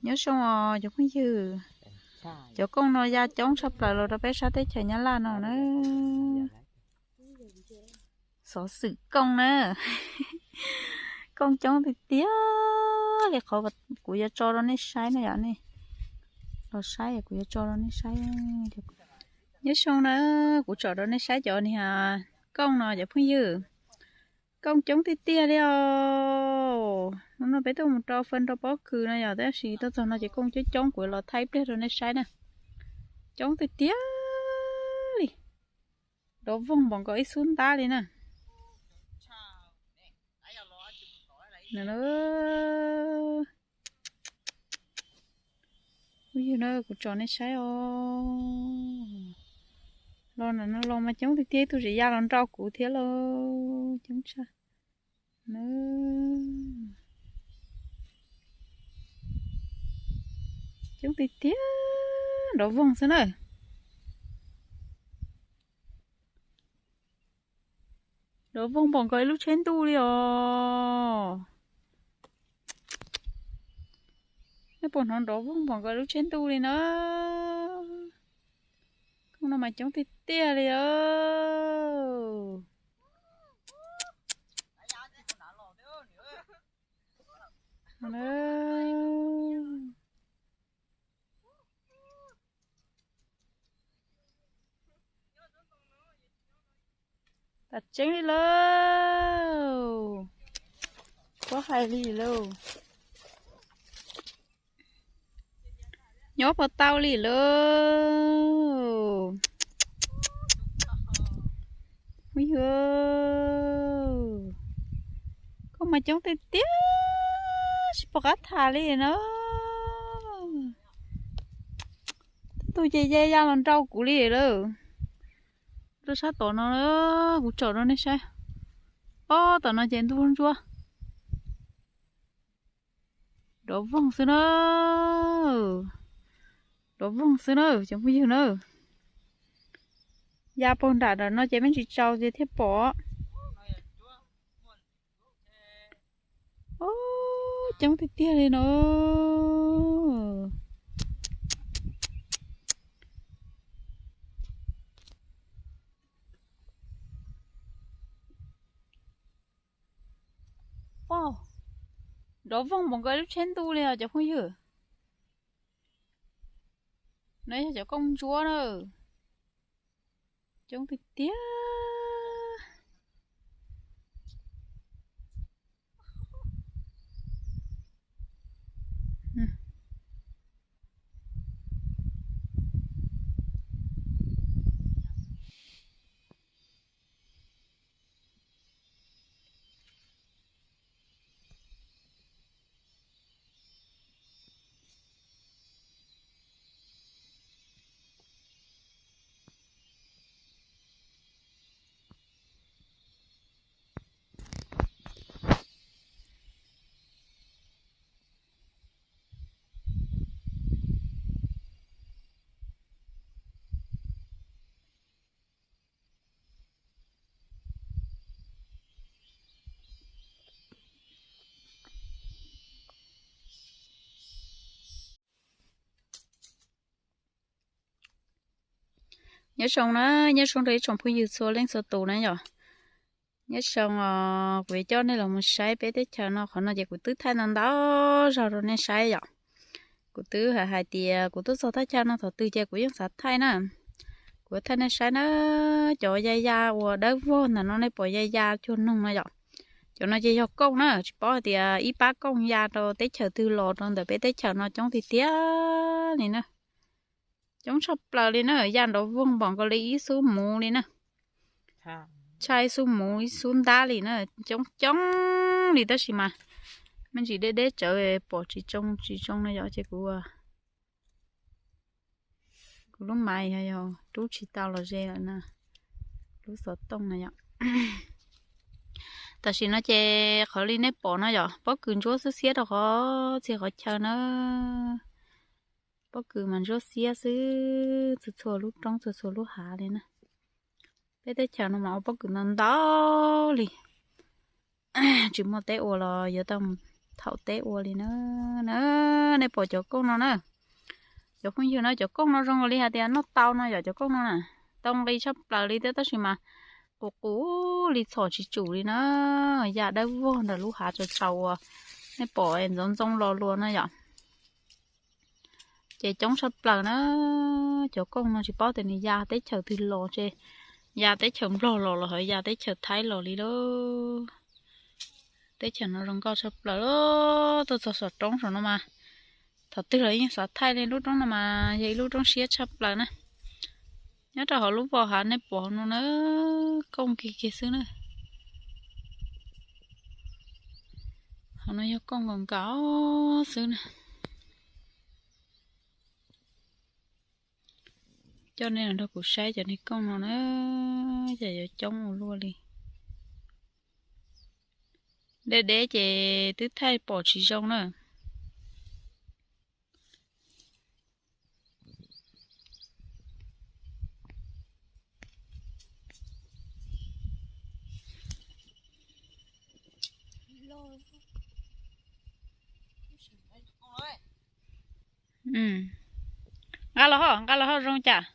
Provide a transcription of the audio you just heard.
Nyob zoo os cov phooj ywg, cov kooj no ya coob tshaj plaws los rau peb sab teb chaws Nyab Laj no na. Xov xwm kooj na, kooj coob tiag tiag li qhov kuv yuav tso rau nej saib na yom. Nej los saib kuv yuav tso rau nej saib. Nyob zoo na, kuv tso rau nej saib cov niag kooj no cov phooj ywg. Kooj coob tiag tiag li os. Hnub no peb tuaj mus rau fawm rau pob kws no yom, tab sis tuaj txog no ces kooj coob coob, kuv los thaij ib pliag rau nej saib na. Coob tiag tiag li. Nrov voog npaum nkaus ib xub ntab li na. Phooj ywg na, kuv tso nej saib os. Los ntawm no los mas coob tiag tiag, ib tug tseem ya los nrau kuv thiab lauj. Coob tshaj. Coob tiag tiag, nrov voog xwb na. Nrov voog npaum nkaus ib lub tsheb ntuj li os. Nej puas hnov nrov voog npaum nkaus ib lub tsheb ntuj li na? Kooj no mas coob tiag tiag li os. Tas tseeb li lauj. Tsis paub hais li lauj. Nyob puas tau li lauj. Phooj ywg, kooj mas coob tiag tiag, tsis pom qab tham li na. Tus ces ya ya los nrau kuv li lawm. Rau sab tom no kuv tsom rau nej saib. Ob tom no ces ntug ntsuab. Nrov voog xwb na. Nrov voog xwb na cov phooj ywg na. Ya puag nram nram no ces me ntsis tsaus ces thiaj pom. Coob tiag tiag li no. Nrov voog npaum nkaus lub tsheb ntuj li os cov phooj ywg. No yog cov kooj ntsuab na. Coob tiag tiag. Nyob zoo na, nyob zoo rau ib tsoom phooj ywg txhua leej txhua tus na yom. Nyob zoo os, kuv yuav coj nej los mus saib peb teb chaws no, qhov no ces kuv twb thaij ntau ntau zaug rau nej saib yom. Kuv twb hais hais tias kuv tuaj txog thaj chaw no thaum twg ces kuv yeej xav thaij na. Kuv thaij nej saib na, cov ya ya uas dawb vog ntawm no nej pom ya ya cuag noog no yom. Cov no ces yog kooj na, tsis paub hais tias ib pab kooj ya rau teb chaws twg los rau ntawm peb teb chaws no coob tiag tiag li na. Coob tshaj plaws li na, ya nrov voog npaum nkaus li ib xub muv li na. Tshaj ib xub muv ib xub ntab li na, coob coob li tab sis mas me ntsis deb deb tsawv pom tsis tsoo tsis tsoo no yom, ces kuv, kuv lub maiv yog rub tsis tau los ze lawm na, lub xov tooj na yom. Tam sim no ces qhov li nej pom no yom, pob kws ntsuab xwb xiab rau qhov txhia qhov chaw na. Pob kws mas ntsuab xiab xwb, txhua txhua lub roob txhua txhua lub hav li na. Peb teb chaws no mas ua pob kws ntau ntau li. Tsis muaj teb ua los yuav tau mus thaum teb ua li na. Na, nej pom cov kooj no na. Cov phooj ywg no, cov kooj no zoo li hais tias noj tau no yom, cov kooj no na. Tau nqi tshaj plaws li thiab tab sis mas qus qus li txhom tsis tsum li na. Ya dawb vog ntawm lub hav tsaus tsaus uas nej pom ntxoov ntxoo los luas na yom. Ces coob tshaj plaws na. Cov kooj no tsis paub tias nws ya teb chaws twg los, ces ya teb chaws Nplog los los ho ya teb chaws Thaib los li lauj. Teb chaws no zoo nkauj tshaj plaws lauj. Tuaj txog saum roob saum no mas, thaum twg los yeej xav thaij li. Lub roob no mas yog ib lub roob siab tshaj plaws na. Nyob rau hauv lub vos hav nej pom no na, kooj kiag kiag xwb na. Hauv no yog kooj nkaus nkaus xwb na. Coj nej los nrog kuv saib cov niag kooj no na, cas yuav coob ua luaj li. Deb deb ces twb thaij pom tsis zoo na. Nqa los ho, nqa los ho zoo cas?